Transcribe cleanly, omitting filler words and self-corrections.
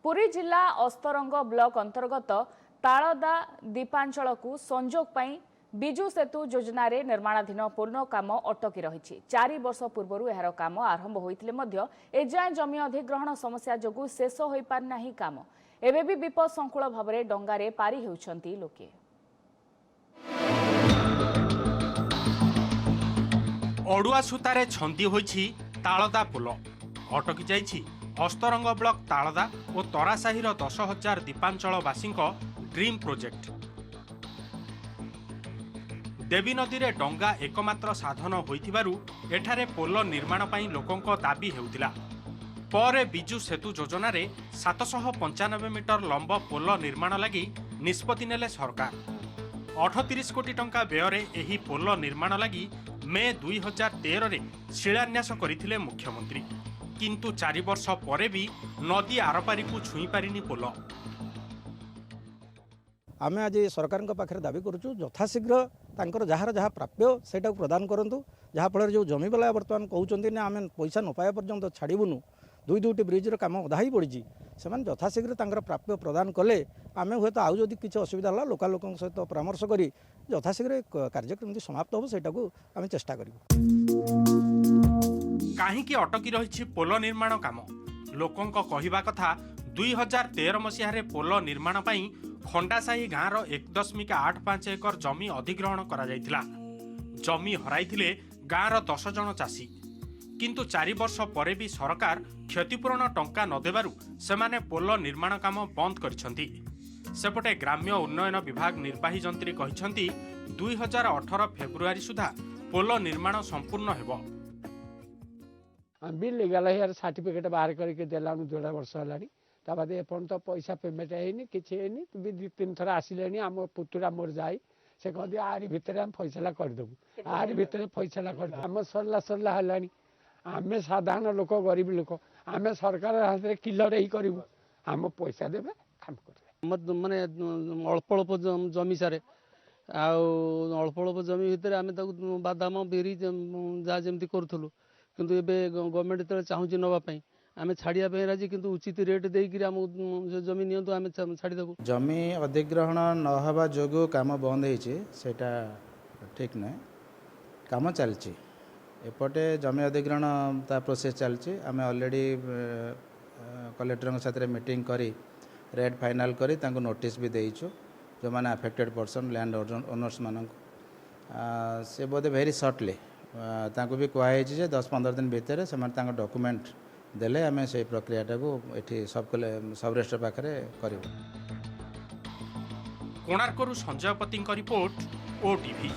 ପୁରୀ ଜିଲ୍ଲା ଅସ୍ତରଙ୍ଗ ବ୍ଲକ ଅନ୍ତର୍ଗତ ତାଳଦା ଦ୍ୱୀପାଞ୍ଚଳକୁ ସଂଯୋଗ ପାଇଁ ବିଜୁ ସେତୁ ଯୋଜନାରେ ନିର୍ମାଣାଧୀନ ପୋଲ କାମ ଅଟକି ରହିଛି। 4 ବର୍ଷ ପୂର୍ବରୁ ଏହାର କାମ ଆରମ୍ଭ ହୋଇଥିଲେ ମଧ୍ୟ ଏଯାଏଁ ଜମି ଅଧିଗ୍ରହଣ ସମସ୍ୟା ଯୋଗୁଁ ଶେଷ ହୋଇପାରିନାହିଁ କାମ। ଏବେ ବି ବିପଦ ସଂକୁଳ ଭାବରେ ଡଙ୍ଗାରେ ପାରି ହେଉଛନ୍ତି ଲୋକେ। ଅଡୁଆ ସୂତାରେ ଛନ୍ଦି ହୋଇଛି ତାଳଦା ପୋଲ। ଅଟକି ଯାଇଛି ଅସ୍ତରଙ୍ଗ ବ୍ଲକ ତାଳଦା ଓ ତରାସାହିର 10,000 ଦ୍ୱୀପାଞ୍ଚଳବାସୀଙ୍କ ଡ୍ରିମ୍ ପ୍ରୋଜେକ୍ଟ। ଦେବୀ ନଦୀରେ ଡଙ୍ଗା ଏକମାତ୍ର ସାଧନ ହୋଇଥିବାରୁ ଏଠାରେ ପୋଲ ନିର୍ମାଣ ପାଇଁ ଲୋକଙ୍କ ଦାବି ହେଉଥିଲା। ପରେ ବିଜୁ ସେତୁ ଯୋଜନାରେ 795 ମିଟର ଲମ୍ବ ପୋଲ ନିର୍ମାଣ ଲାଗି ନିଷ୍ପତ୍ତି ନେଲେ ସରକାର। 38 କୋଟି ଟଙ୍କା ବ୍ୟୟରେ ଏହି ପୋଲ ନିର୍ମାଣ ଲାଗି ମେ 2013ରେ ଶିଳାନ୍ୟାସ କରିଥିଲେ ମୁଖ୍ୟମନ୍ତ୍ରୀ। କିନ୍ତୁ 4 ବର୍ଷ ପରେ ବି ନଦୀ ଆରପାରିକୁ ଛୁଇଁ ପାରିନି ପୋଲ। ଆମେ ଆଜି ସରକାରଙ୍କ ପାଖରେ ଦାବି କରୁଛୁ, ଯଥାଶୀଘ୍ର ତାଙ୍କର ଯାହାର ଯାହା ପ୍ରାପ୍ୟ ସେଇଟାକୁ ପ୍ରଦାନ କରନ୍ତୁ, ଯାହାଫଳରେ ଯେଉଁ ଜମିବାଲା ବର୍ତ୍ତମାନ କହୁଛନ୍ତି ନା ଆମେ ପଇସା ନ ପାଇବା ପର୍ଯ୍ୟନ୍ତ ଛାଡ଼ିବୁନୁ, ଦୁଇ ଦୁଇଟି ବ୍ରିଜ୍ର କାମ ଅଧା ହେଇ ପଡ଼ିଛି, ସେମାନେ ଯଥାଶୀଘ୍ର ତାଙ୍କର ପ୍ରାପ୍ୟ ପ୍ରଦାନ କଲେ ଆମେ ହୁଏତ ଆଉ ଯଦି କିଛି ଅସୁବିଧା ହେଲା, ଲୋକାଲ ଲୋକଙ୍କ ସହିତ ପରାମର୍ଶ କରି ଯଥାଶୀଘ୍ର ଏ କାର୍ଯ୍ୟ କେମିତି ସମାପ୍ତ ହେବ, ସେଇଟାକୁ ଆମେ ଚେଷ୍ଟା କରିବୁ। କାହିଁକି ଅଟକି ରହିଛି ପୋଲ ନିର୍ମାଣ କାମ? ଲୋକଙ୍କ କହିବା କଥା, 2013 ମସିହାରେ ପୋଲ ନିର୍ମାଣ ପାଇଁ ଖଣ୍ଡାସାହି ଗାଁର 1.85 ଏକର ଜମି ଅଧିଗ୍ରହଣ କରାଯାଇଥିଲା। ଜମି ହରାଇଥିଲେ ଗାଁର 10 ଜଣ ଚାଷୀ। କିନ୍ତୁ 4 ବର୍ଷ ପରେ ବି ସରକାର କ୍ଷତିପୂରଣ ଟଙ୍କା ନ ଦେବାରୁ ସେମାନେ ପୋଲ ନିର୍ମାଣ କାମ ବନ୍ଦ କରିଛନ୍ତି। ସେପଟେ ଗ୍ରାମ୍ୟ ଉନ୍ନୟନ ବିଭାଗ ନିର୍ବାହୀ ଯନ୍ତ୍ରୀ କହିଛନ୍ତି, 2018 ଫେବୃଆରୀ ସୁଦ୍ଧା ପୋଲ ନିର୍ମାଣ ସମ୍ପୂର୍ଣ୍ଣ ହେବ। ଆମେ ବି ଲିଗାଲ ହେୟାର ସାର୍ଟିଫିକେଟ୍ ବାହାର କରିକି ଦେଲାଣୁ ଦେଢ଼ ବର୍ଷ ହେଲାଣି। ତା ବାଦେ ଏପର୍ଯ୍ୟନ୍ତ ପଇସା ପେମେଣ୍ଟ ହେଇନି, କିଛି ହେଇନି ବି। ଦୁଇ ତିନି ଥର ଆସିଲେଣି। ଆମ ପୁତୁରା ମୋର ଯାଇ ସେ କହନ୍ତି, ଆରି ଭିତରେ ଆମେ ଫଇସଲା କରିଦେବୁ, ଆରି ଭିତରେ ଫଇସଲା କରିଦେବୁ। ଆମ ସରିଲା ସରିଲା ହେଲାଣି। ଆମେ ସାଧାରଣ ଲୋକ, ଗରିବ ଲୋକ, ଆମେ ସରକାର ହାତରେ କି ଲଢ଼େଇ କରିବୁ? ଆମ ପଇସା ଦେବେ, କାମ କରିବେ। ଆମର ମାନେ ଅଳ୍ପ ଅଳ୍ପ ଜମି ସାରେ, ଆଉ ଅଳ୍ପ ଅଳ୍ପ ଜମି ଭିତରେ ଆମେ ତାକୁ ବାଦାମ, ବିରି, ଯାହା ଯେମିତି କରୁଥିଲୁ। କିନ୍ତୁ ଏବେ ଗଭର୍ଣ୍ଣମେଣ୍ଟ ଯେତେବେଳେ ଚାହୁଁଛି ନେବା ପାଇଁ, ଆମେ ଛାଡ଼ିବା ପାଇଁ ରାଜି। କିନ୍ତୁ ଉଚିତ ରେଟ୍ ଦେଇକିରି ଆମକୁ ସେ ଜମି ନିଅନ୍ତୁ, ଆମେ ଛାଡ଼ିଦେବୁ। ଜମି ଅଧିଗ୍ରହଣ ନ ହେବା ଯୋଗୁଁ କାମ ବନ୍ଦ ହେଇଛି, ସେଇଟା ଠିକ୍ ନୁହେଁ। କାମ ଚାଲିଛି। ଏପଟେ ଜମି ଅଧିଗ୍ରହଣ ତା ପ୍ରୋସେସ୍ ଚାଲିଛି। ଆମେ ଅଲରେଡ଼ି କଲେକ୍ଟରଙ୍କ ସାଥିରେ ମିଟିଂ କରି ରେଟ୍ ଫାଇନାଲ୍ କରି ତାଙ୍କୁ ନୋଟିସ୍ ବି ଦେଇଛୁ, ଯେଉଁମାନେ ଆଫେକ୍ଟେଡ଼ ପର୍ସନ୍, ଲ୍ୟାଣ୍ଡ ଓନର୍ସମାନଙ୍କୁ। ସେ ବୋଧେ ଭେରି ସର୍ଟଲି ତାଙ୍କୁ ବି କୁହାହେଇଛି ଯେ 10-15 ଦିନ ଭିତରେ ସେମାନେ ତାଙ୍କ ଡକୁମେଣ୍ଟ ଦେଲେ ଆମେ ସେଇ ପ୍ରକ୍ରିୟାଟାକୁ ଏଠି ସବ୍ ସବ୍ ରେଜିଷ୍ଟ୍ରାର ପାଖରେ କରିବୁ। କୋଣାର୍କରୁ ସଞ୍ଜୟ ପତିଙ୍କ ରିପୋର୍ଟ, ଓଟିଭି।